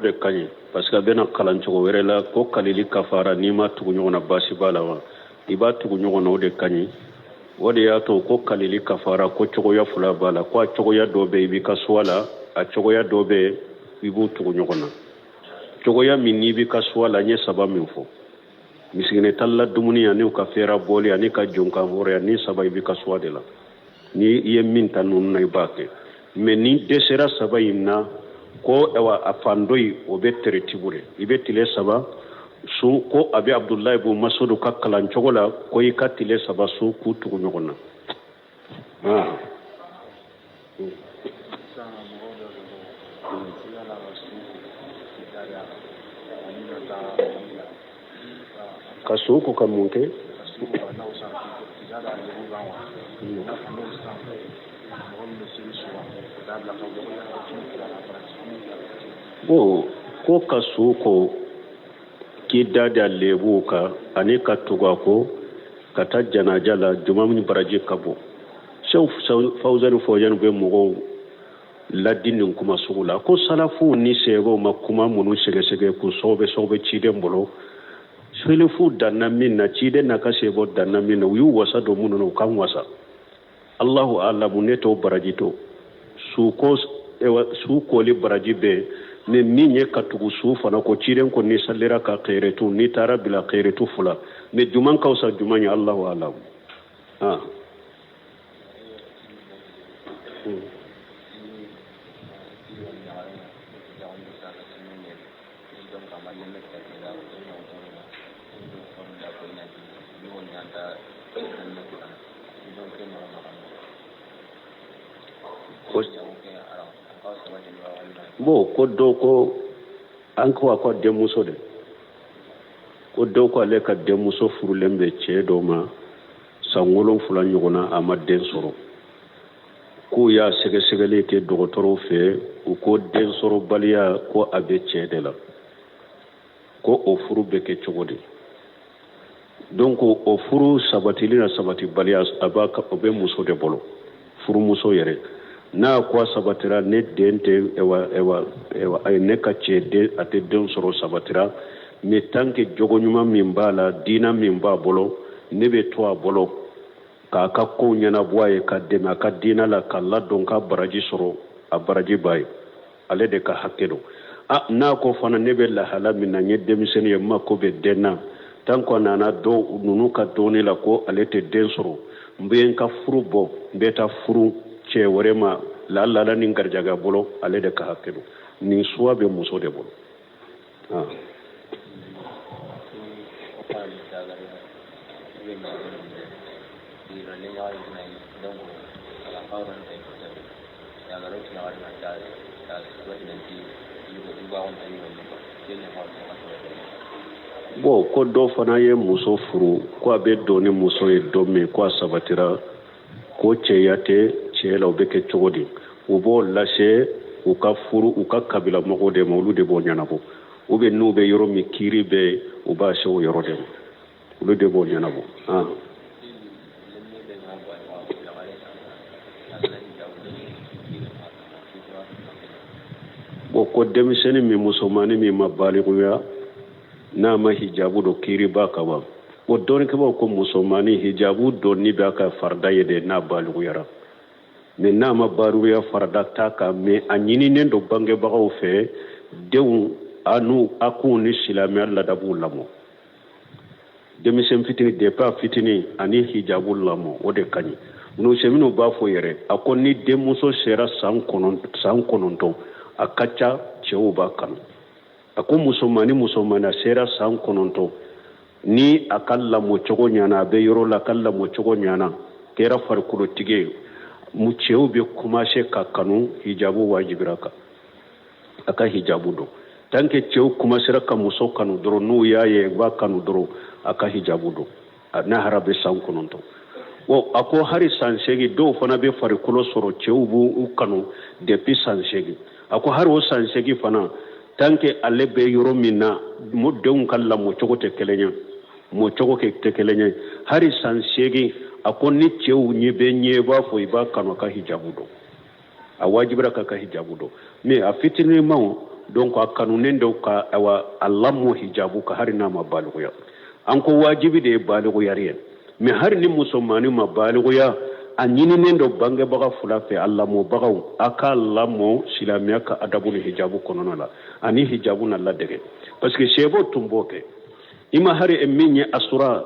De ka ɲi parce que a bɛna kalan cogo wɛrɛ la ko kalili kafara n'i ma tugu ɲɔgɔn na baasi b'a la wa i b'a tugu ɲɔgɔn na o de ka ɲi. O de y'a to ko kalili kafara ko cogoya fila b'a la, ko a cogoya dɔ bɛ i b'i ka choix la, a cogoya dɔ bɛ i b'u tugu ɲɔgɔn na. Cogoya min n'i b'i ka choix la, n ye saba min fɔ, misikinɛ tan ladumuni ani u ka fɛɛrɛ bɔli ani ka jɔn kan hɔrɔnya, ni saba i b'i ka choix de la. Ni i ye min ta ninnu na, i b'a kɛ. Mais ni dɛsɛra saba in na, ko awa a fan dɔ in o bɛ teretibu de, i bɛ tile 3 sun. Ko a bɛ Abudulayi bun Masudu ka kalan cogo la ko i ka tile 3 sun k'u tugu ɲɔgɔn na. Ah. Ka su ko ka mun kɛ? Bon, ko ka su ko k'i da da lebu kan ani ka tugu a kɔ ka taa janaja la, juma min baraji ka bon. Sew Fawuzani Fawuzani bɛ mɔgɔw ladi nin kuma sugu la ko salafuw ni seebaw ma kuma minnu sɛgɛsɛgɛ k'u sɔgɔbɛ sɔgɔbɛ ciden bolo, selefu danna min na, ciden n'a ka seebaw danna min na, u y'u wasa don minnu na, u k'an wasa. Allahu alamu, ne t'o baraji to su ko su koli baraji bɛ ni min ye ka tugu su fana ko ciden ko n'i salira ka kɛrɛtu n'i taara bila kɛrɛtu fila mais juman ka fisa juman ye. Allahu alamu. Ah. Bon, ko dɔ ko an ko a ka denmuso de ko dɔ ko ale ka denmuso furulen bɛ cɛ dɔ ma san 7 ɲɔgɔn na, a ma den sɔrɔ. K'u y'a sɛgɛsɛgɛli kɛ dɔgɔtɔrɔw fɛ, u ko den sɔrɔbaliya ko a bɛ cɛ de la, ko o furu bɛ kɛ cogo di? Donc o furu sabatili na sabatibaliya, a b'a o bɛ muso de bolo, furumuso yɛrɛ. N'a ko a sabatira, ne den tɛ ewa ewa ewa ayi, ne ka cɛ den a tɛ den sɔrɔ, sabatira. Mais tant que jogo ɲuman min b'a la, diina min b'a bolo, ne bɛ to a bolo k'a ka kow ɲɛnabɔ a ye, ka dɛmɛ a ka diina la, ka ladon, ka baraji sɔrɔ, a baraji b'a ye, ale de ka hakɛ don. A n'a ko fana ne bɛ lahala min na, n ye denmisɛnnin ye, n mako bɛ den na, tant que a nana dɔw ninnu ka dɔnni la ko ale tɛ den sɔrɔ, n bɛ n ka furu bɔ, n bɛ taa furu cɛ wɛrɛ ma, laala ni garijɛgɛ bolo, ale de ka hakɛ don. Nin choix bɛ muso de bolo. Ah. Bon, ko dɔ fana ye muso furu, ko a bɛ don ni muso ye don min ko a sabatira ko cɛya tɛ cɛ la, o bɛ kɛ cogo di? U b'o lase u ka furu u ka kabila mɔgɔw de ma, olu de b'o ɲɛnabɔ. Ou bien n'u bɛ yɔrɔ min kiiri bɛ, u b'a se o yɔrɔ de ma, olu de b'o ɲɛnabɔ. Ah. Bon, ko denmisɛnnin min, musomannin min ma balikuya, n'a ma hijabu don, kiiri b'a kan wa? O dɔnnikɛbaaw ko musomannin hijabu donni b'a ka farida ye de n'a balikuyara. Mais n'a ma balikuya, farida t'a kan, mais a ɲininen don bangebagaw fɛ, denw a n'u a k'u ni silamɛya ladabuw lamɔ. Denmisɛn fitini, depuis a fitini ani hijabu lamɔ, o de ka ɲi. Nusɛminw b'a fɔ yɛrɛ, a ko ni denmuso sera san 9, a ka ca cɛw b'a kanu. A ko musomanni a sera san 9, ni a ka lamɔcogo ɲana, a bɛ yɔrɔ la, a ka lamɔcogo ɲana, kɛra farikolotigi ye, cɛw bɛ commencer ka kanu, hijabu wajibira kan a ka hijabu don. Tant que cɛw commencera ka muso kanu dɔrɔn, n'u y'a ye u b'a kanu dɔrɔn, a ka hijabu don, n'a hara bɛ san 9. Bon, a ko hali san 8, dɔw fana bɛ farikolo sɔrɔ, cɛw b'u kanu depuis san 8. A ko hali o san 8 fana, tant que ale bɛ yɔrɔ min na, denw ka lamɔcogo tɛ kelen ye, mɔcogo tɛ kelen ye, hali san 8, a ko ni cɛw ɲɛ bɛ ɲɛ b'a fɔ i b'a kanu, a ka hijabu don, a wajibira k'a ka hijabu don. Mais a fitinimaw, Donc a kanunen don ka awa a lamɔ hijabu kan hari n'a ma balikuya. An ko wajibi de ye balikuyari ye, mais hari ni musomannin ma balikuya, a ɲininen don bangebaga fila fɛ, a lamɔbagaw, a k'a lamɔ silamɛya ka adabu ni hijabu kɔnɔna la, ani hijabu na ladege, parce que sɛbɛw tun b'o kɛ. I ma hari min ye asura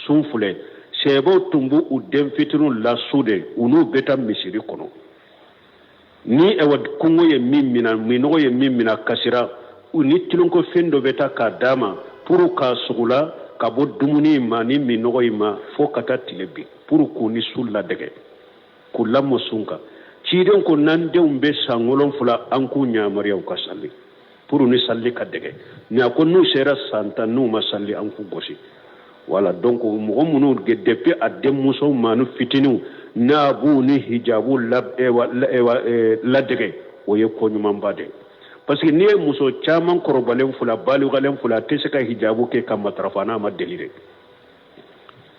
sun filɛ, sɛbɛw tun b'u den fitininw lasu de, u n'u bɛ taa misiri kɔnɔ. Ni ɛwɔ kɔngɔ ye min mina, minɔgɔ ye min mina, kasira, u ni tulonkɛfɛn dɔ bɛ taa k'a d'a ma pour k'a sugula ka bɔ dumuni ma ni minɔgɔ in ma fo ka taa tile bin, pour k'u ni sun ladege, k'u lamɔ sun kan. Ciden ko n'an denw bɛ san 7, an k'u yamaruya u ka sali pour ni sali ka dege. Mais a ko n'u sera san 10, n'u ma sali, an k'u gosi. Voilà, donc mɔgɔ minnu depuis a denmuso maanu fitininw n'a b'u ni hijabu ladege, o ye ko ɲumanba de ye. Parce que n'i ye muso caman kɔrɔbalen fila, balikalen fila, a tɛ se ka hijabu kɛ ka matarafa n'a ma deli dɛ.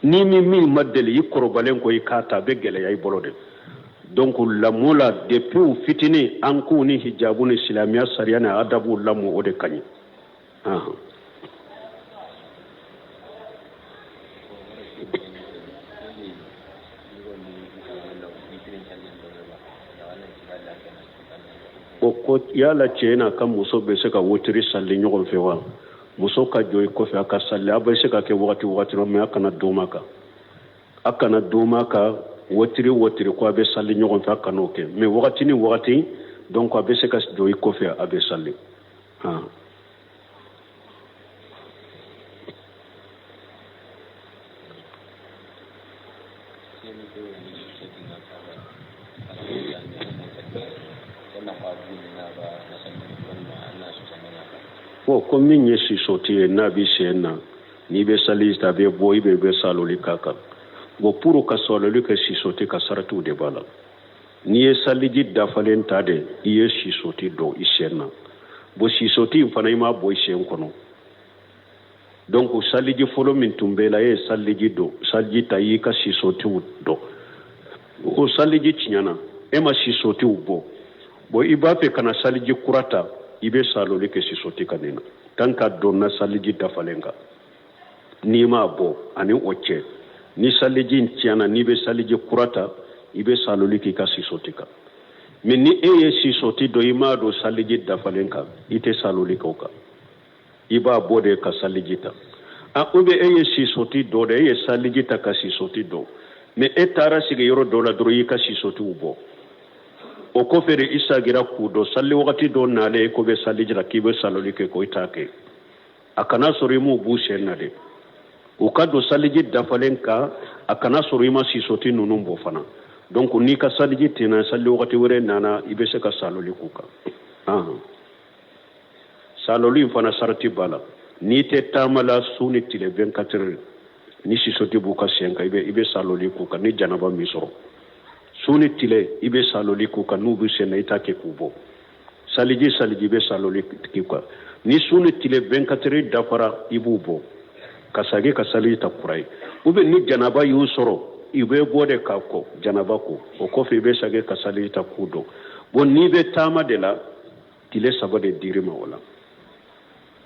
Ni min ma deli, i kɔrɔbalen ko i k'a ta, a bɛ gɛlɛya i bolo de. Donc lamɔ la, depuis u fitinin, an k'u ni hijabu ni silamɛya sariya ni adabu lamɔ, o de ka ɲi. O ko yala cɛ n'a ka muso bɛ se ka wotiri sali ɲɔgɔn fɛ wa? Muso ka jɔ i kɔfɛ a ka sali, a bɛ se ka kɛ wagati wagati la, mais a kana doma kan, a kana doma kan wotiri wotiri ko a bɛ sali ɲɔgɔn fɛ, a kan'o kɛ. Mais wagati ni wagati, donc a bɛ se ka jɔ i kɔfɛ, a bɛ sali. Bon, ko min ye sisoti ye, n'a bɛ sen na, n'i bɛ sali ta, a bɛ bɔ, i bɛ saloli k'a kan. Bon, pour ka saloli kɛ sisoti ka, saratiw de b'a la. N'i ye saliji dafalen ta de, i ye sisoti don i sen na. Bon, sisoti in fana, i m'a bɔ i sen kɔnɔ. Donc saliji fɔlɔ min tun bɛ la, e ye saliji don, saliji ta, i y'i ka sisotiw don, o saliji tiɲɛna, e ma sisotiw bɔ. Bon, i b'a fɛ ka na saliji kura ta, i bɛ saloli kɛ sisoti kan nin na, tant qu'a donna saliji dafalen kan. N'i m'a bɔ ani o cɛ, ni saliji in tiɲɛna, n'i bɛ saliji kura ta, i bɛ saloli k'i ka sisoti kan. Mais ni e ye sisoti don, i m'a don saliji dafalen kan, i tɛ saloli kɛ o kan, i b'a bɔ de ka saliji ta. A ou bien e ye sisoti dɔ de, e ye saliji ta ka sisoti don, mais e taara sigi yɔrɔ dɔ la dɔrɔn, i ka sisotiw bɔ. O kɔfɛ de, i sagira k'u don sali wagati dɔ nalen, e ko bɛ saliji la k'i bɛ saloli kɛ, ko i t'a kɛ. A kana sɔrɔ i m'u b'u sen na de, u ka don saliji dafalen kan, a kana sɔrɔ i ma sisoti ninnu bɔ fana. Donc n'i ka saliji tɛna, sali wagati wɛrɛ nana, i bɛ se ka saloli k'u kan. Saloli in fana sarati b'a la. N'i tɛ taama la, su ni tile 24 heures, ni sisoti b'u ka sen kan, i bɛ saloli k'u kan. Ni janaba min sɔrɔ, su ni tile i bɛ saloli k'u kan, n'u bɛ sen na, i t'a kɛ k'u bɔ. Saliji i bɛ saloli k'u kan. Ni su ni tile 24 heures dafara, i b'u bɔ ka segin ka saliji ta kura ye. Ou bien ni janaba y'u sɔrɔ, i bɛ bɔ de k'a kɔ janaba ko, o kɔfɛ i bɛ segin ka saliji ta k'u don. Bon, n'i bɛ taama de la, tile 3 de dir'i ma o la,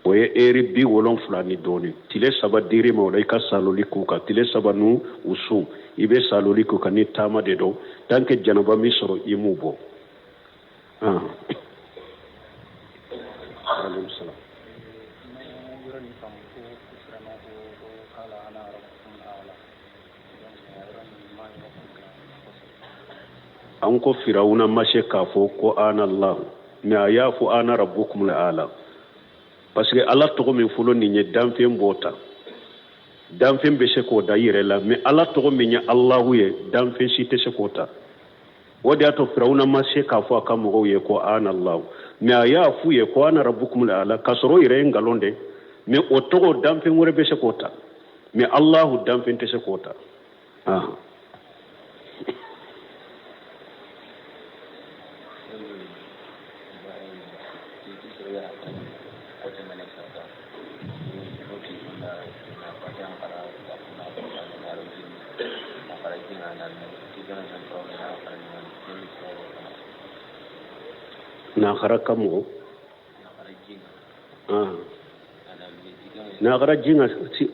o ye eri 70 ni dɔɔni. Tile 3 dir'i ma o la, i ka saloli k'u kan. Tile 3 n'u u sun, i bɛ saloli k'u kan ni taama de don, tant que janaba min sɔrɔ, i m'u bɔ. Aleykum salaam. An ko Firawuna ma se k'a fɔ ko ana Allah, mais a y'a fɔ ana rabbukum ala, parce que Ala tɔgɔ min fɔlɔ nin ye, danfɛn b'o ta, danfɛn bɛ se k'o da i yɛrɛ la, mais Ala tɔgɔ min ye Allahu ye, danfɛn si tɛ se k'o ta. O de y'a to Firawuna ma se k'a fɔ a ka mɔgɔw ye ko ana Allah, mais a y'a f'u ye ko ana rabbukum ala, k'a sɔrɔ o yɛrɛ ye nkalon de, mais o tɔgɔ danfɛn wɛrɛ bɛ se k'o ta, mais Allahu danfɛn tɛ se k'o ta. Nankara ka mɔgɔ N'a kɛra ji ka si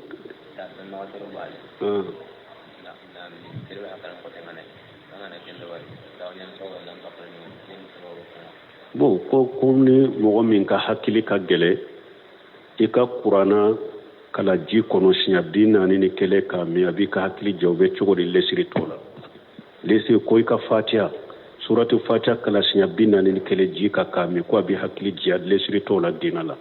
bon ko ni mɔgɔ min ka hakili ka gɛlɛn i ka kuranna kalan ji kɔnɔ siɲɛ 41 k'a min a b'i ka hakili diya o bɛ cogo di lesiri t'o la lesiri ko i ka fatiya suratu fatiya kalan siɲɛ 41 ji kan k'a min ko a b'i hakili diya lesiri t'o la diina la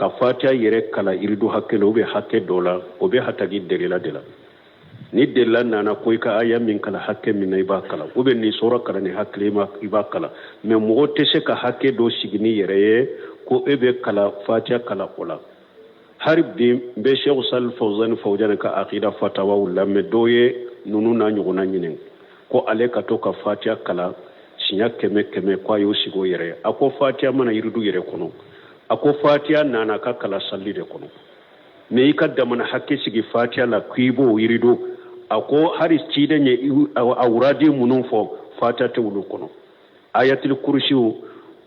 ka fatiya yɛrɛ kalan iridu hakɛ la ou bien hakɛ dɔ la o bɛ hataki delila de la ni delila nana ko i ka aya min kalan hakɛ min na i b'a kalan ou bien nin sura kalan nin hakɛ i b'a kalan mais mɔgɔ tɛ se ka hakɛ dɔ sigi n'i yɛrɛ ye ko e bɛ kalan fatiya kalan o la hari bi n bɛ Sheikh Salih Fawzani Fawzani ka akida fatawaw lamɛn dɔw ye ninnu n'a ɲɔgɔnna ɲini ko ale ka to ka fatiya kalan siɲɛ kɛmɛ kɛmɛ ko a y'o sigi o yɛrɛ ye a ko fatiya ma na iridu yɛrɛ kɔnɔ a ko fatiya nana ka kalan sali de kɔnɔ mais i ka damana hakɛ sigi fatiya la k'i b'o yirido a ko hari ciden ye awuradi minnu fɔ fatiya tɛ olu kɔnɔ ayatul kurusiw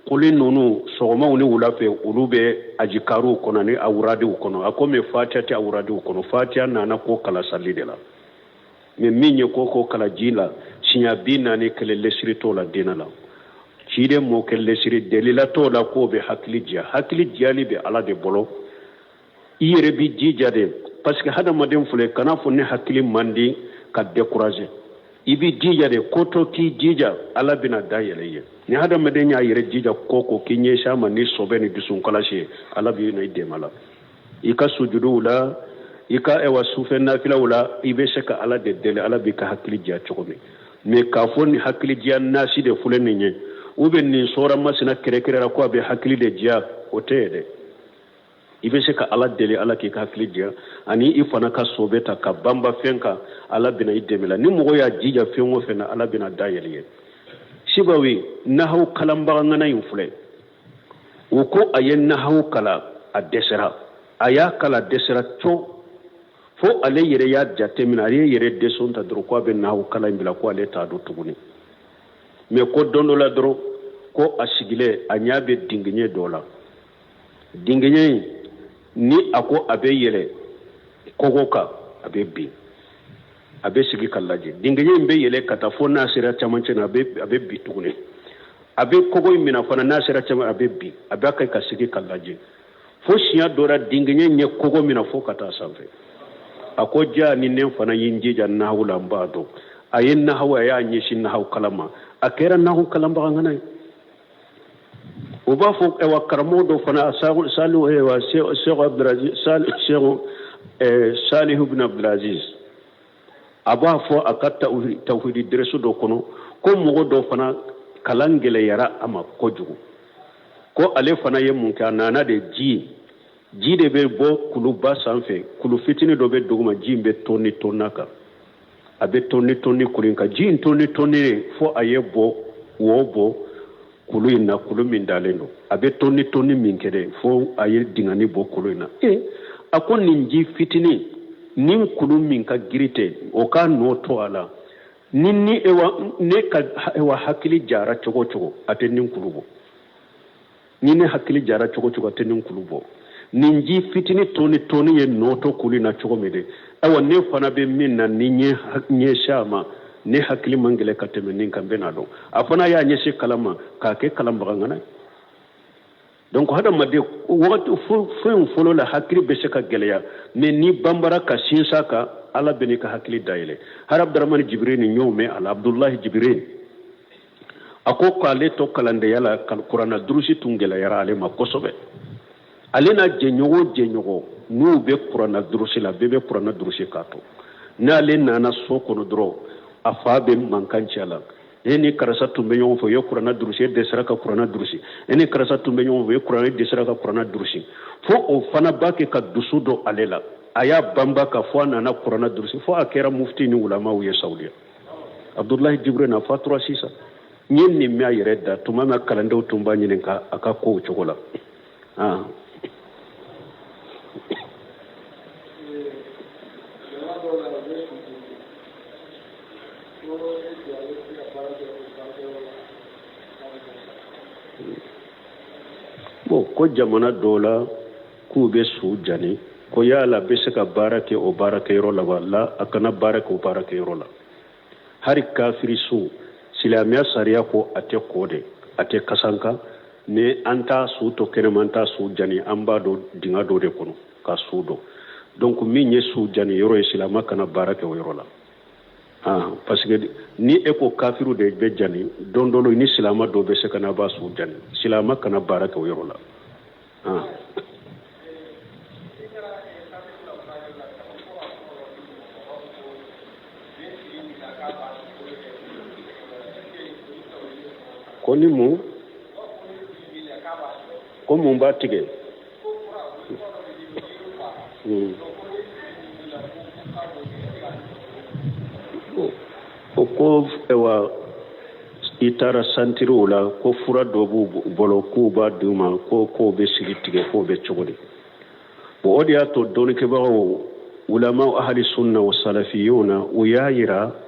kuli ninnu sɔgɔmaw ni wula fɛ olu bɛ ajikaruw kɔnɔ ni awuradiw kɔnɔ a ko mais fatiya tɛ awuradiw kɔnɔ fatiya nana ko kalan sali de la mais min ye ko ko kalan ji la siɲɛ 41 lesiri t'o la diinɛ la ciden m'o kɛ lesiri delila t'o la k'o bɛ hakili diya hakili diyali bɛ ala de bolo i yɛrɛ b'i jija de parce que hadamaden filɛ kana fɔ ne hakili man di ka décourager i b'i jija de ko to k'i jija ala bɛna da yɛlɛ i ye ni hadamaden y'a yɛrɛ jija ko ko k'i ɲɛsin a ma ni sɔbɛ ni dusunkalasi ye ala bɛ na i dɛmɛ la i ka sujuduw la i ka ɛwa sufɛ nafilaw la i bɛ se ka ala de deli ala b'i ka hakili diya cogo min mais k'a fɔ nin hakili diya nasi de filɛ nin ye ou bien nin sɔra masina kɛrɛkɛrɛ ko a bɛ hakili de diya o tɛ ye dɛ i bɛ se ka ala deli ala k'i ka hakili diya ani i fana ka sɔbɛ ta ka banba fɛn kan ala bɛna i dɛmɛ la ni mɔgɔ y'a jija fɛn o fɛn na ala bɛna da yɛlɛ ye sibawi nahaw kalanbaga ŋana in filɛ o ko a ye nahaw kalan a dɛsɛra a y'a kalan dɛsɛra co fo ale yɛrɛ y'a jateminɛ ale yɛrɛ desɔn ta dɔrɔn ko a bɛ nahaw kalan in bila ko ale t'a dɔn tuguni mais ko don dɔ la dɔrɔn ko a sigilen a ɲɛ bɛ dingiɲɛ dɔ la dingiɲɛ in ni a ko a bɛ yɛlɛ kogo kan a bɛ bin a bɛ sigi ka lajɛ dingiɲɛ in bɛ yɛlɛ ka taa fo n'a sera camancɛ na a bɛ bin tuguni a bɛ kogo in minɛ fana n'a sera camancɛ a bɛ bin a b'a kɛ ka sigi ka lajɛ fo siɲɛ dɔ la dingiɲɛ in ye kogo minɛ fo ka taa sanfɛ a ko ja ni ne fana ye n jija nahawu la n b'a dɔn a ye nahawu a y'a ɲɛsin nahawu kalan ma a kɛra nahawu kalanbaga ŋana ye u b'a fɔ ɛwa karamɔgɔ dɔ fana salihu ɛwa sɛku abdulaziz sɛku salihu bin abdulaziz a b'a fɔ a ka tawhidi dɛrɛsu dɔ kɔnɔ ko mɔgɔ dɔ fana kalan gɛlɛyara a ma kojugu ko ale fana ye mun kɛ a nana de ji ji de bɛ bɔ kuluba sanfɛ kulu fitinin dɔ bɛ duguma ji in bɛ tonni tonna kan a bɛ tonni tonni kulu in kan ji in tonni tonni fo a ye bɔ wo bɔ kulu in na kulu min dalen don a bɛ tonni tonni min kɛ dɛ fo a ye dingani bɔ kulu in na e a ko nin ji fitinin nin kulu min ka girin tɛ o ka nɔ to a la ni ni ewa ne ka ewa hakili jara cogo o cogo a tɛ nin kulu bɔ ni ne hakili jara cogo cogo a tɛ nin kulu bɔ nin ji fitinin toni toni ye nɔ to kulu in na cogo min de ayiwa ne fana bɛ min na ni ɲɛsin a ma ne hakili man gɛlɛn ka tɛmɛ nin kan n bɛna dɔn a fana y'a ɲɛsin kalan ma k'a kɛ kalanbaga ŋana ye donc hadamaden wagati fɛn fɔlɔ la hakili bɛ se ka gɛlɛya mais n'i banbara ka sinsin a kan ala bɛ n'i ka hakili dayɛlɛ hali abudramani jibirin ni y'o mɛn a la abudulahi jibirin a ko k'ale to kalandenya la kuranna durusi tun gɛlɛyara ale ma kosɛbɛ ale n'a jɛɲɔgɔn o jɛɲɔgɔn n'u bɛ kuranna durusi la bɛɛ bɛ kuranna durusi k'a to n'ale nana so kɔnɔ dɔrɔn a fa bɛ mankan ci a la e ni karisa tun bɛ ɲɔgɔn fɛ u ye kuranna durusi e dɛsɛra ka kuranna durusi e ni karisa tun bɛ ɲɔgɔn fɛ u ye kuranna e dɛsɛra ka kuranna durusi fo o fana b'a kɛ ka dusu don ale la a y'a banba ka fo a nana kuranna durusi fo a kɛra mufti ni ulamaw ye saudiya abudulayi jibril a fatura sisan n ye nin mɛn a yɛrɛ da tuma min kalandenw tun b'a ɲininka a ka kow cogo la ah. Bon ko jamana dɔw la k'u bɛ su jani ko yala bɛ se ka baara kɛ o baarakɛyɔrɔ la wa la a kana baara kɛ o baarakɛyɔrɔ la hari kafiri su silamɛya sariya ko a tɛ ko de a tɛ kasanka ni an t'a su to kɛnɛma an t'a su jani an b'a don dingɛ dɔ de kɔnɔ ka su don donc min ye su jani yɔrɔ ye silama kana baara kɛ o yɔrɔ la ah, parce que ni e ko kafiru de bɛ jani don dɔ la ni silama dɔ bɛ se ka na b'a su jani silama kana baara kɛ o yɔrɔ la ah. ko ni mun ko mun b'a tigɛ o ko ayiwa i taara santiriw la ko fura dɔ b'u bolo k'u b'a d'u ma ko k'o bɛ siri tigɛ k'o bɛ cogo di bon o de y'a to dɔnnikɛbagaw ulama ahali sunna wa salafiyuna u y'a yira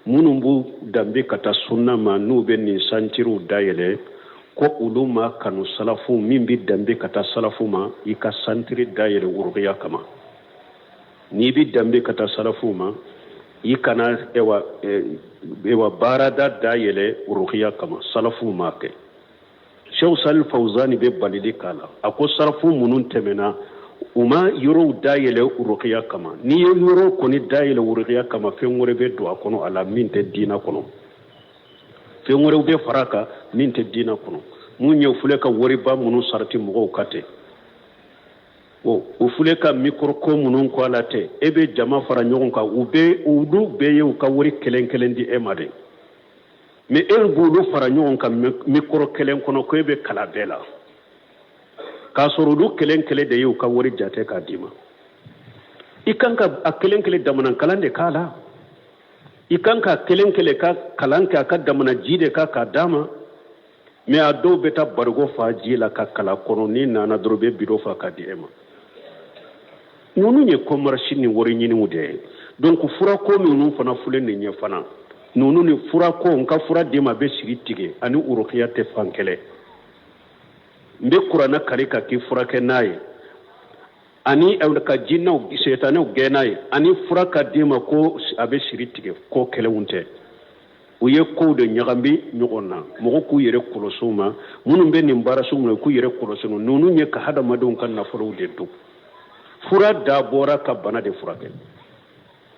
minnu b'u danbe ka taa sunna ma n'u bɛ nin santiriw dayɛlɛ ko olu ma kanu salafu min bɛ danbe ka taa salafu ma i ka santiri dayɛlɛ urukiya kama n'i bɛ danbe ka taa salafu ma i kana ewa ewa baarada dayɛlɛ urukiya kama salafu m'a kɛ Sheikh Salih Fawzani bɛ balili k'a la a ko salafu minnu tɛmɛna u ma yɔrɔw dayɛlɛ urukiya kama n'i ye yɔrɔ kɔni dayɛlɛ urukiya kama fɛn wɛrɛ bɛ don a kɔnɔ a la min tɛ diina kɔnɔ fɛn wɛrɛw bɛ fara a kan min tɛ diina kɔnɔ mun ye u filɛ ka wariba minnu sarati mɔgɔw ka tɛ o u filɛ ka mikoro ko minnu ko a la tɛ e bɛ jama fara ɲɔgɔn kan u bɛ olu bɛɛ ye u ka wari kelen kelen di e ma de mais e b'olu fara ɲɔgɔn kan mikoro kelen kɔnɔ ko e bɛ kalan bɛɛ la k'a sɔrɔ olu kelen kelen de ye u ka wari jate k'a d'i ma i kan ka a kelen kelen damana kalan de k'a la i kan ka kelen kelen ka kalan kɛ a ka damana ji de kan k'a d'a ma mais a dɔw bɛ taa barigo fa ji la ka kalan kɔnɔ n'i nana dɔrɔn bɛ bidon fa k'a di e ma ninnu ye commerce ni wari ɲiniw de ye donc furako ninnu fana filɛ nin ye fana ninnu ni furako n ka fura d'i ma bɛ siri tigɛ ani urukiya tɛ fan kelen n bɛ kuranɛ kari ka k'i furakɛ n'a ye ani ka jinɛw setanɛw gɛn n'a ye ani fura ka d'i ma ko a bɛ siri tigɛ ko kelenw tɛ u ye kow de ɲagami ɲɔgɔn na mɔgɔ k'u yɛrɛ kɔlɔsi u ma minnu bɛ nin baara sugu minɛ k'u yɛrɛ kɔlɔsi ninnu ye ka hadamadenw ka nafolow de dun fura dabɔra ka bana de furakɛ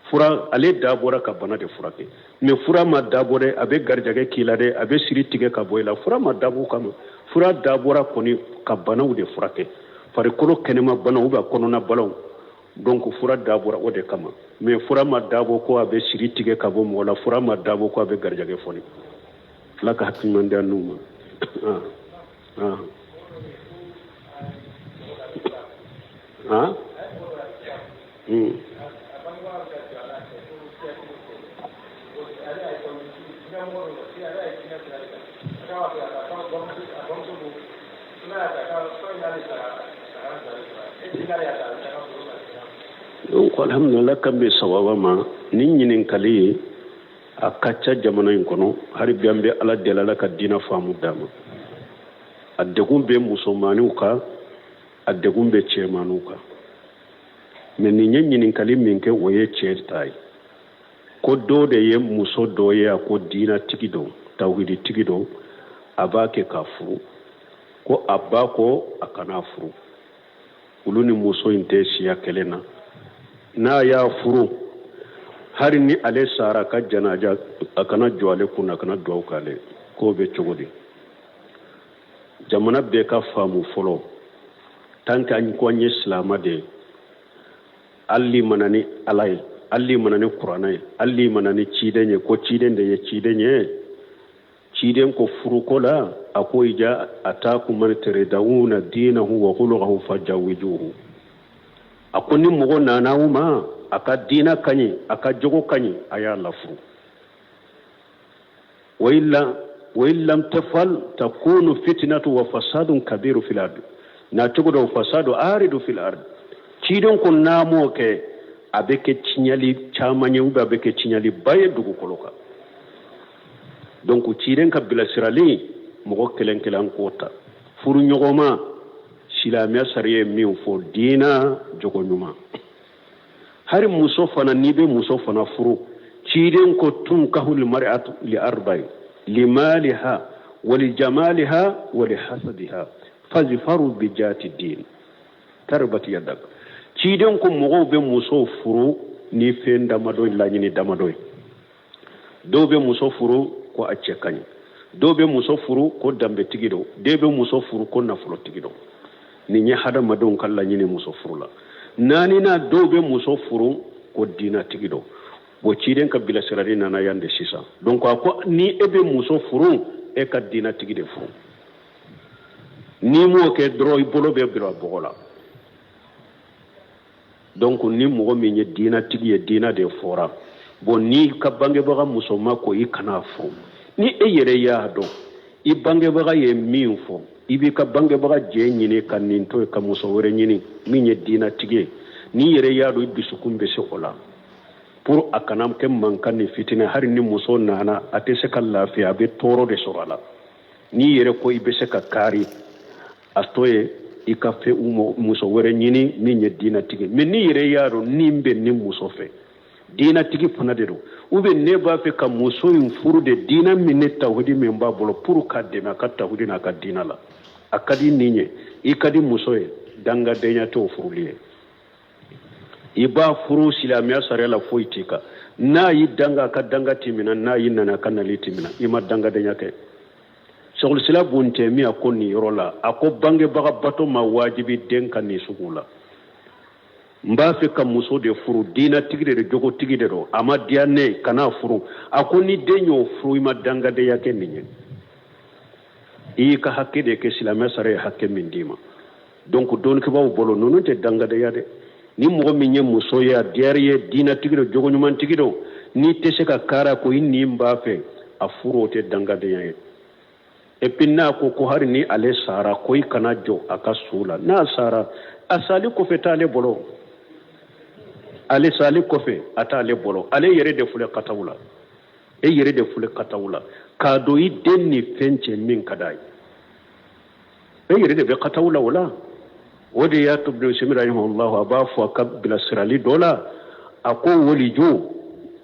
fura ale dabɔra ka bana de furakɛ mais fura ma dabɔ dɛ a bɛ garijɛgɛ k'i la dɛ a bɛ siri tigɛ ka bɔ i la fura ma dabɔ kama fura dabɔra kɔni ka banaw de furakɛ farikolo kɛnɛma banaw ou bien kɔnɔna banaw donc fura dabɔra o de kama mais fura ma dabɔ ko a bɛ siri tigɛ ka bɔ mɔgɔ la fura ma dabɔ ko a bɛ garijɛgɛ foni ala ka hakili ɲuman di an n'u ma ah, ah. Ah? Hmm. Donc alhamdulillah kan bɛ sawaba ma nin ɲininkali ye a ka ca jamana in kɔnɔ hali bi an bɛ ala deli ala ka diina faamu d'an ma a degun bɛ musomanninw kan a degun bɛ cɛmanninw kan mais nin ye ɲininkali min kɛ o ye cɛ ta ye ko dɔ de ye muso dɔ ye a ko diinatigi don tawhiditigi don a b'a kɛ k'a furu ko a ba ko a kana furu olu ni muso in tɛ siya kelen na n'a y'a furu hari ni ale sara ka janaja a kana jɔ ale kunna a kana duwawu k'ale k'o bɛ cogo di jamana bɛɛ ka faamu fɔlɔ tant que an ko an ye silama de ye hali mana ni ala ye hali mana ni kuranɛ ye hali mana ni ciden ye ko ciden de ye ciden ye ciden ko furuko la a ko iza atakum man taridawna dinahu wa khuluquhu fajawijuhu a ko ni mɔgɔ nana aw ma a ka diina ka ɲi a ka jogo ka ɲi a y'a lafuru wa in lam tafal takunu fitnatu wa fasadun kabiru fil ard na cogo dɔ fasadu aridu fil ard ciden ko n'a m'o kɛ a bɛ kɛ tiɲɛli caman ye ou bien a bɛ kɛ tiɲɛliba ye dugukolo kan donc ciden ka bilasirali mɔgɔ kelen kelen k'o ta furuɲɔgɔnma Silamɛya sariya ye min fɔ, diina jogo ɲuman. Hari muso fana, n'i bɛ muso fana furu, ciden ko tunkahul mar'atu li arba'i limaliha wali jamaliha wali hasabiha fazfaru bi jati din taribat yadak. Ciden ko mɔgɔw bɛ muso furu ni fɛn damadɔ, laɲini damadɔ ye. Dɔw bɛ muso furu ko a cɛ ka ɲi, dɔw bɛ muso furu ko danbetigi don, dɔw bɛ muso furu ko nafolotigi don. Nin ye hadamadenw ka laɲini muso furu la. Naaninan, dɔw bɛ muso furu ko diinatigi don. Bon, ciden ka bilasirali nana yan de sisan. Donc a ko ni e bɛ muso furu, e ka diinatigi de furu. N'i m'o kɛ dɔrɔn, i bolo bɛ bila bɔgɔ la. Donc ni mɔgɔ min ye diinatigi ye, diina de fɔra. Bon, n'i ka bangebaga musoman ko i kana furu, ni e yɛrɛ y'a dɔn i bangebaga ye min fɔ, i b'i ka bangebaga jɛ ɲini ka nin to yen ka muso wɛrɛ ɲini min ye diinatigi ye. N'i yɛrɛ y'a dɔn i dusukun bɛ se o la, pour a kana kɛ mankan ni fitinɛ. Hali ni muso nana, a tɛ se ka lafiya, a bɛ tɔɔrɔ de sɔrɔ a la. N'i yɛrɛ ko i bɛ se ka kaari, a to yen, i ka fɛ muso wɛrɛ ɲini min ye diinatigi. Mais n'i yɛrɛ y'a dɔn ni bɛ nin muso fɛ, diinatigi fana de don, ou bien ne b'a fɛ ka muso in furu de, diina min ni tawhidi min b'a bolo, pour ka dɛmɛ a ka tawhidi n'a ka diina la, a ka di nin ye, i ka di muso ye, dangadenya t'o furuli ye. I b'a furu silamɛya sariya la, foyi t'i kan. N'a y'i danga, a ka danga t'i minɛ. N'a y'i nana, a ka nali t'i minɛ. I ma dangadenya kɛ. Sɛkulisila bun Tɛmiya ko nin yɔrɔ la, a ko bangebaga bato ma wajibi den kan nin sugu la. N b'a fɛ ka muso de furu, diinatigi de don, jogotigi de don, a ma diya ne kana furu. A ko ni den y'o furu, i ma dangadenya kɛ nin ye, i y'i ka hakɛ de kɛ, silamɛ sariya ye hakɛ min d'i ma. Donc dɔnnikɛbaaw bolo, ninnu tɛ dangadenya dɛ. Ni mɔgɔ min ye muso ye, a diyara i ye, diinatigi don, jogoɲumantigi don, n'i tɛ se ka kaara ko i nin b'a fɛ a furu, o tɛ dangadenya ye. Et puis n'a ko ko hali ni ale sara, ko i kana jɔ a ka su la, n'a sara, a sali kɔfɛ t'ale bolo. Ale sali kɔfɛ a t'ale bolo. Ale yɛrɛ de filɛ kataw la, e yɛrɛ de filɛ kataw la k'a don i den ni fɛn cɛ min ka d'a ye, e yɛrɛ de bɛ kataw la o la. O de y'a to Ibn Usaymin rahimahullahu a b'a fɔ a ka bilasirali dɔ la, a ko waliju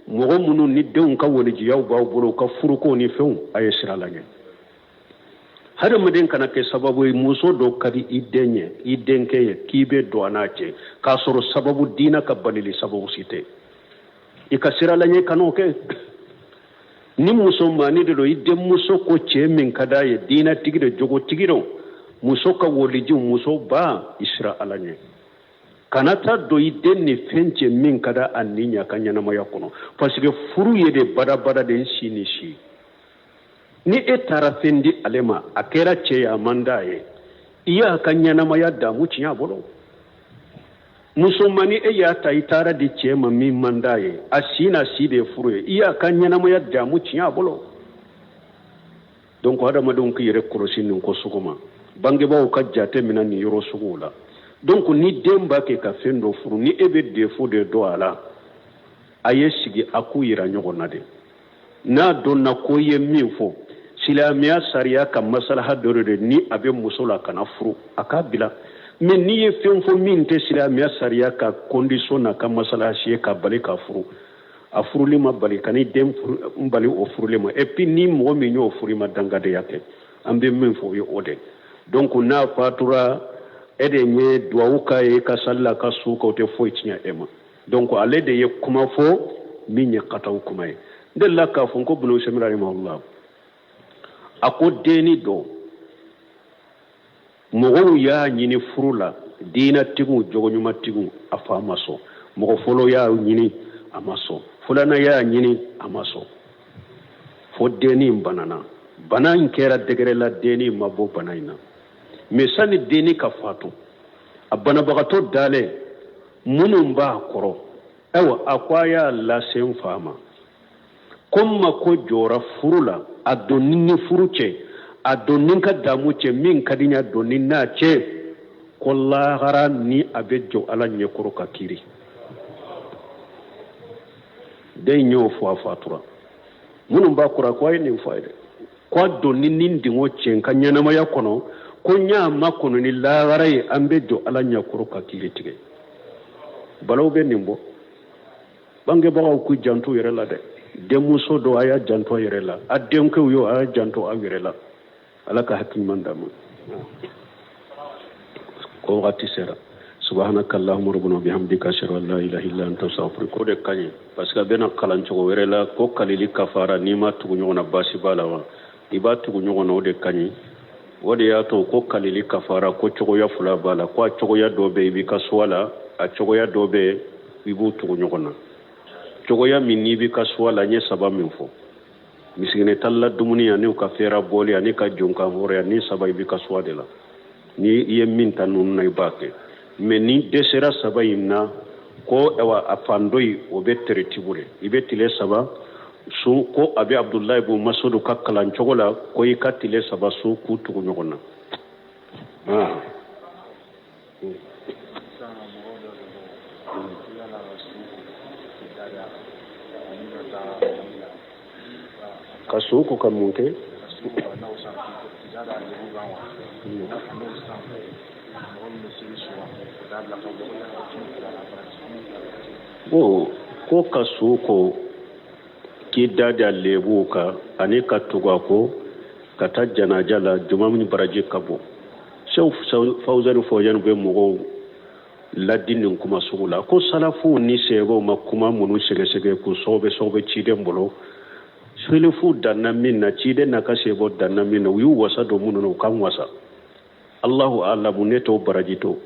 mɔgɔ minnu ni denw ka walijuyaw b'aw bolo, u ka furukow ni fɛnw, a ye siran Ala ɲɛ. Hadamaden kana kɛ sababu ye, muso dɔ ka di i den ye, i denkɛ ye, k'i bɛ don a n'a cɛ k'a sɔrɔ sababu diina ka balili sababu si tɛ. I ka siran Ala ɲɛ, kan'o kɛ. Ni musomannin de don, i denmuso ko cɛ min ka d'a ye, diinatigi de, jogotigi don, muso ka waliju, muso ba, i siran Ala ɲɛ, kana taa don i den ni fɛn cɛ min ka d'a ni ɲɛ a ka ɲɛnamaya kɔnɔ, parce que furu ye de badabada de, n si ni si. Ni e taara fɛn di ale ma, a kɛra cɛ ye, a man d'a ye, i y'a ka ɲɛnamaya damu tiɲɛ a bolo. Musomannin, e y'a ta, i taara di cɛ ma min man d'a ye, a si n'a si de ye furu ye, i y'a ka ɲɛnamaya damu tiɲɛ a bolo. Donc hadamadenw k'i yɛrɛ kɔlɔsi nin ko sugu ma, bangebaaw ka jate minɛ nin yɔrɔ suguw la. Donc ni den b'a kɛ ka fɛn dɔ furu, ni e bɛ défaut de dɔn a la, a ye sigi a k'u yira ɲɔgɔn na de. N'a dɔnna ko i ye min fɔ silamɛya sariya ka masalaha dɔ de, ni a bɛ muso la, kana furu, a k'a bila. Mais n'i ye fɛn fɔ min tɛ silamɛya sariya ka condition n'a ka masalaha si ye ka bali ka furu, a furuli ma bali, ka ni den bali o furuli ma. Et puis ni mɔgɔ min y'o furu, i ma dangadenya kɛ. An bɛ min fɔ o ye o de. Donc n'a fatura, e de ye duwawu k'a ye ka sali la ka su kan, o tɛ foyi tiɲɛ e ma. Donc ale de ye kuma fɔ min ye kataw kuma ye. N delila k'a fɔ n ko Bunu Usaymin rahimahullah a ko denni dɔ mɔgɔw y'a ɲini furu la, diinatigiw, jogoɲumantigiw, a fa ma sɔn. Mɔgɔ fɔlɔ y'a ɲini, a ma sɔn. Filanan y'a ɲini, a ma sɔn. Fo denni in banana. Bana in kɛra degré la, denni ma bɔ bana in na. Mais sani denni ka fatu, a banabagatɔ dalen, minnu b'a kɔrɔ, ayiwa, a ko a y'a lase n fa ma ko n mako jɔra furu la, a donni ni furu cɛ, a donni ka damu cɛ, min ka di n ye, a donni n'a cɛ, ko lahara ni a bɛ jɔ Ala ɲɛkɔrɔ ka kiri. Den y'o fɔ, a fatura. Minnu b'a kɔrɔ, ko a ye nin fɔ a ye dɛ, ko a donni ni dingɔ cɛ n ka ɲɛnamaya kɔnɔ, Ko n y'a makɔnɔ ni lahara ye, an bɛ jɔ Ala ɲɛkɔrɔ ka kiiri tigɛ. Balaw bɛ nin bɔ. Bangebagaw k'u janto yɛrɛ la dɛ. Denmuso dɔ, a y'a janto a yɛrɛ la. A denkɛw yo, a y'a janto aw yɛrɛ la. Ala ka hakili ɲuman d'an ma. Ko wagati sera. Subhanaka allahumma rabbana bihamdika, ashhadu an la ilaha illa anta, astaghfiruka. O de ka ɲi, parce que a bɛna kalan cogo wɛrɛ la ko kalili kafara, n'i ma tugu ɲɔgɔn na, baasi b'a la wa? I b'a tugu ɲɔgɔn na, o de ka ɲi. O de y'a to ko kalili kafara, ko cogoya fila b'a la, ko a cogoya dɔ bɛ i b'i ka choix la, a cogoya dɔ bɛ i b'u tugu ɲɔgɔn na. Cogoya min n'i b'i ka choix la, n ye saba min fɔ, misikinɛ tan ladumuni, ani u ka fɛɛrɛ bɔli, ani ka jɔn kan hɔrɔnya, ni saba, i b'i ka choix de la. Ni i ye min ta ninnu na, i b'a kɛ. Mais ni dɛsɛra saba in na, ko awa a fan dɔ in, o bɛ teretibu de, i bɛ tile 3 sun. Ko a bɛ Abudulayi bun Masudu ka kalan cogo la, ko i ka tile 3 sun k'u tugu ɲɔgɔn na. Ah. Ka su ko ka mun kɛ? Bon, ko ka su ko k'i da da lebuw kan ani ka tugu a kɔ ka taa janaja la, juma min baraji ka bon. Sew Fawuzani Fawuzani bɛ mɔgɔw ladi nin kuma sugu la, ko salafuw ni sebaw ma kuma minnu sɛgɛsɛgɛ k'u sɔgɔbɛ sɔgɔbɛ ciden bolo, selefuw danna min na, ciden n'a ka sebaw danna min na, u y'u wasa don minnu na, u k'an wasa. Allahu alamu, ne t'o baraji to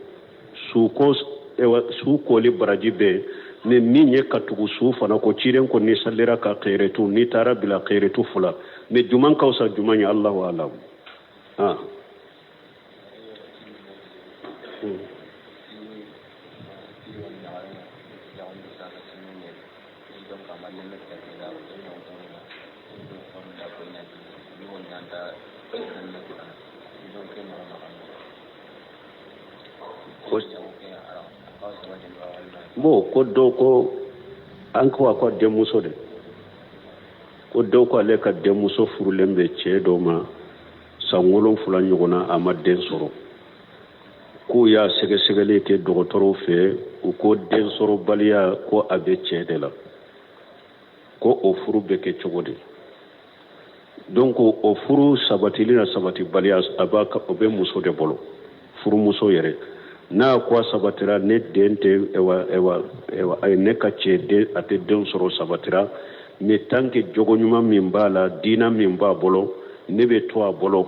su ko su koli baraji bɛ ni min ye ka tugu su fana ko ciden ko ni salira ka kɛrɛtu, n'i taara bila kɛrɛtu fila, mais juman ka fisa juman ye. Allahu alamu. Ah. Bon, ko dɔw ko an ko a ko denmuso de, ko dɔw ko ale ka denmuso furulen bɛ cɛ dɔ ma san 7 ɲɔgɔn na, a ma den sɔrɔ. K'u y'a sɛgɛsɛgɛli kɛ dɔgɔtɔrɔw fɛ, u ko den sɔrɔbaliya, ko a bɛ cɛ de la, ko o furu bɛ kɛ cogo di? Donc o furu sabatili na sabatibaliya, a b'a o bɛ muso de bolo, furumuso yɛrɛ. N'a ko a sabatira, ne den tɛ, ewa ewa ewa, ayi, ne ka cɛ den, a tɛ den sɔrɔ, sabatira. Mais tant que jogo ɲuman min b'a la, diina min b'a bolo, ne bɛ to a bolo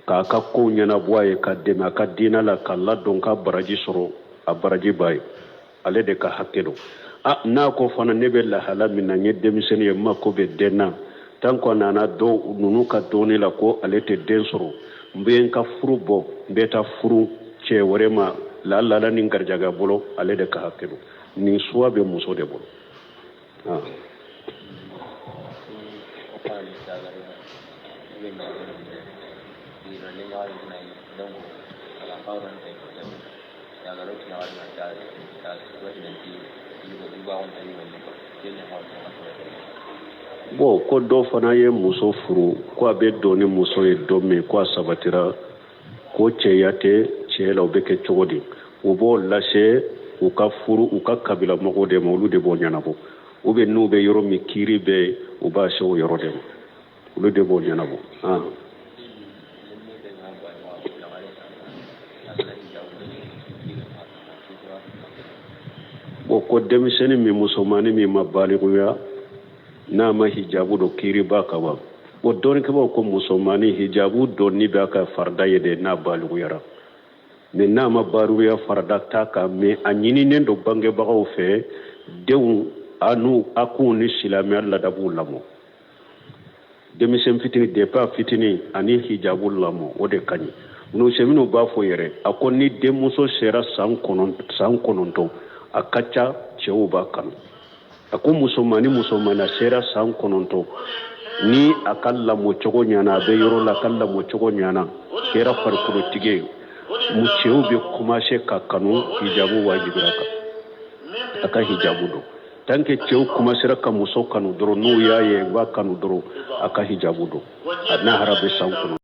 k'a ka kow ɲɛnabɔ a ye, ka dɛmɛ a ka diina la, k'a ladon, ka baraji sɔrɔ, a baraji b'a ye, ale de ka hakɛ don. A n'a ko fana ne bɛ lahala min na, n ye denmisɛnnin ye, n mako bɛ den na, tant que a nana dɔw ninnu ka dɔnni la ko ale tɛ den sɔrɔ, n bɛ n ka furu bɔ, n bɛ taa furu cɛ wɛrɛ ma, laala ni garijɛgɛ bolo, ale de ka hakɛ don. Nin choix bɛ muso de bolo. Ah. Bon, ko dɔ fana ye muso furu, ko a bɛ don ni muso ye don min, ko a sabatira ko cɛya tɛ cɛ la, o bɛ kɛ cogo di? U b'o lase u ka furu u ka kabila mɔgɔw de ma, olu de b'o ɲɛnabɔ. U bɛ n'u bɛ yɔrɔ min, kiiri bɛ, u b'a se o yɔrɔ de ma, olu de b'o ɲɛnabɔ. Ah. Bon, ko denmisɛnnin min, musomannin min ma balikuya, n'a ma hijabu don, kiiri b'a kan wa? Bon, dɔnnikɛbaw ko musomannin hijabu donni b'a ka farida ye de n'a balikuyara. Mais n'a ma balikuya, farida t'a kan, mais a ɲininen don bangebagaw fɛ, denw a n'u a k'u ni silamɛya ladabuw lamɔ. Denmisɛn fitini, depuis a fitini, ani hijabu lamɔ, o de ka ɲi. Nusɛminw b'a fɔ yɛrɛ, a ko ni denmuso sera san 9, a ka ca cɛw b'a kanu. A ko musomanni musomanni a sera san 9, ni a ka lamɔcogo ɲana, a bɛ yɔrɔ la, a ka lamɔcogo ɲana, kɛra farikolotigi ye, cɛw bɛ commencer ka kanu, hijabu wajibira kan a ka hijabu don. Tant que cɛw commencera ka muso kanu dɔrɔn, n'u y'a ye u b'a kanu dɔrɔn, a ka hijabu don, a n'a hara bɛ san 9.